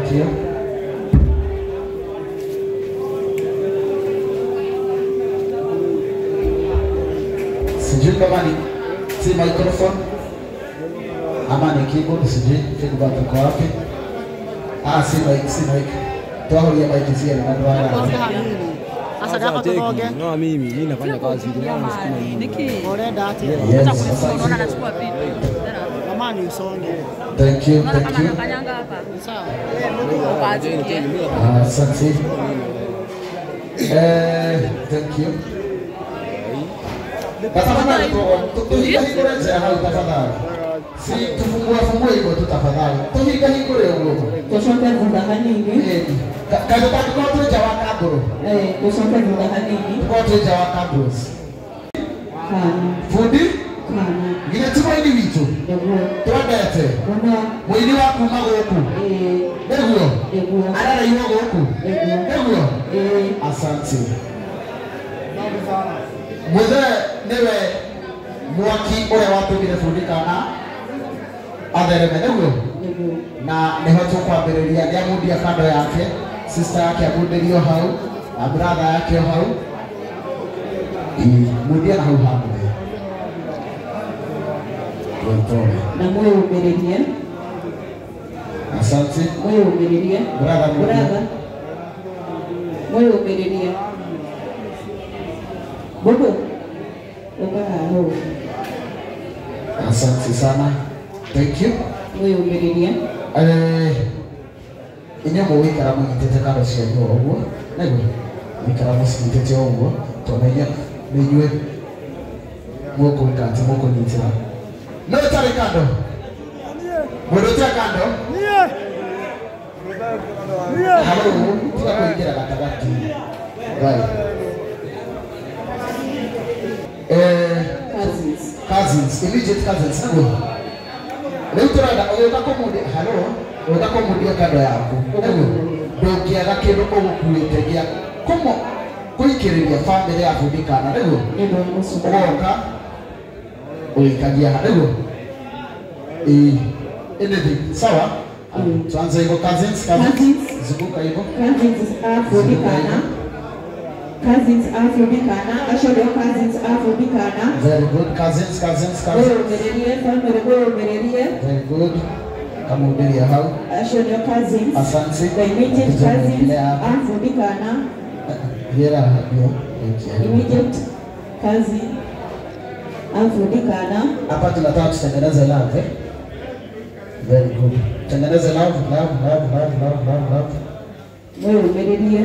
nakĩo. Sijui kama ni si microphone ama ni keyboard, sijui feedback iko wapi. Ah, si mic, si mic. Twahuria mic cia na andũ aya. Sasa No, mimi nafanya kazi ndio maana nasukuma mimi. Urenda atia? Yes, Unaona anachukua video. Jamani usonge. Thank you, thank you. Sawa. Asante. Thank you. Tafadhali tuhingahingũre njĩra hau tafadhali. Si tufungue fungue hivyo tu tafadhali. Tuhingahingũre ũguo. Tucoke thutha hanini. Kaĩ tũtangĩkorwo twĩ nja wa kambũrũ. Tucoke thutha hanini. Tũkorwo twĩ nja wa kambũrũ. Kana. Bundi? Kana. Nginya ti mũini witũ. Nĩguo. Twendete. Mũno. Mũini wa kuma gũkũ. Nĩguo. Nĩguo. Arereirwo gũkũ. Nĩguo. Nĩguo. Asante. Mũthee nĩwe mwaki ũrĩa watũmire Bundi Kana athereme, nĩguo? Na nĩho tũkwambĩrĩria. Nĩamundia kando yake, sister yake amundĩrio hau na brother yake o hau. Mundia na hau hamwe. Na mwĩyũmĩrĩrie. Asante. Mwĩyũmĩrĩrie. Brother, brother. Mwĩyũmĩrĩrie. Bobo. Uka hau. Asante sana. Thank you. Mwĩyũmĩrĩrie. Inyuĩ mũgũikara mũnyitĩte kando cianyu o ũguo, nĩguo? Mũikara mũcinyitĩte o ũguo, tondũ inyuĩ nĩ inyuĩ mũgwĩka atĩ mũkũnyitĩra. No ũtarĩ kando? Mũndũ ũtarĩ kando? Halo, tiga kũingĩra gatagatĩ. Right. Cousins. Cousins, immediate cousins, nĩguo? Rĩu tũrenda ũgĩũka kũmundia, halo, ũgĩũka kũmundia kando yaku, nĩguo? Ndũngĩaga kĩndũ ũgũkuĩte gĩa kũikĩrĩria bamĩrĩ ya Bundi Kana, nĩguo? Ũgoka ũgĩikagia ha, nĩguo? Anything, sawa? Tuanze hivyo, cousins, cousins. Zunguka hivyo. Cousins a Bundi Kana. Cousins a Bundi Kana. Acio nĩo cousins a Bundi Kana. Very good. Cousins, cousins, cousins. Mwĩyũmĩrĩrie, family mwĩyũmĩrĩrie. Very good. Kamundiria hau. Acio nĩo cousins. Asante. The immediate cousins a Bundi Kana. Yera ndio. Immediate cousin a Bundi Kana. Hapa tunataka tutengeneze love, eh? Very good. Tengeneze love, love, love, love, love, love, love. Mwĩyũmĩrĩrie.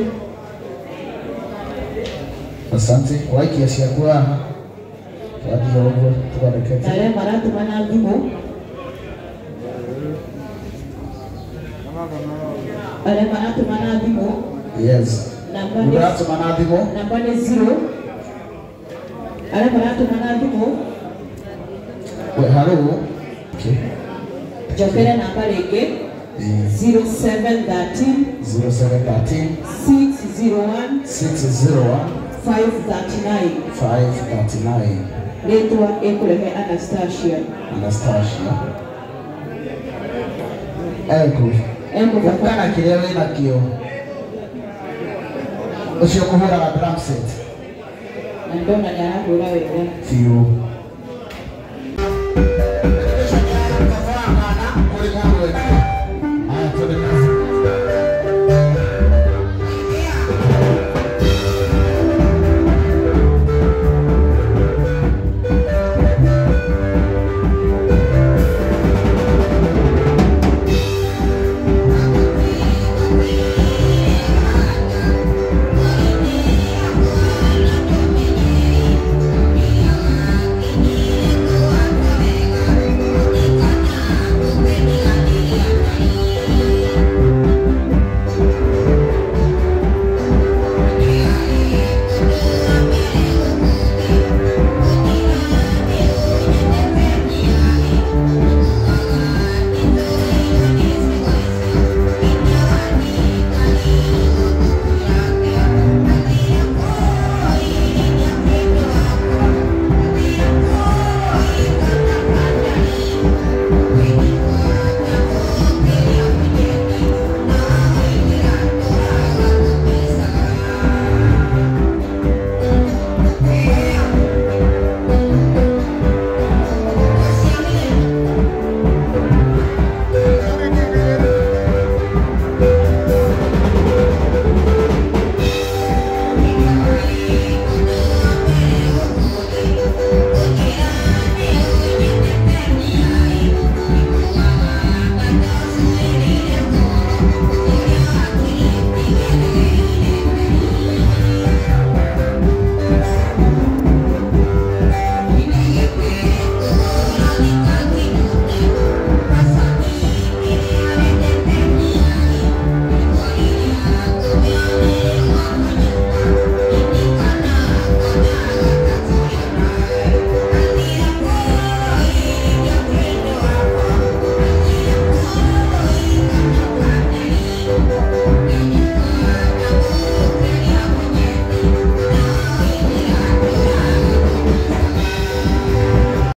Asante. Waikia ciaku haha. Twathiĩ ũguo tũthondekete. Arĩa maratũma na thimũ. Arĩa maratũma na thimũ. Yes. Namba nĩ Mũratũma na thimũ. Namba nĩ 0. Arĩa maratũma na thimũ. We, halo. Okay. Njokere namba rĩngĩ. 0713 0713 601 601 539 539. Rĩtwa ĩkũrehe Anastasia. Anastasia. Ego. Ego. Ũkana kĩrĩa wĩnakĩo. Ũcio kũhũraga drum set. Na ndona nĩ arahũra wega. Biũ.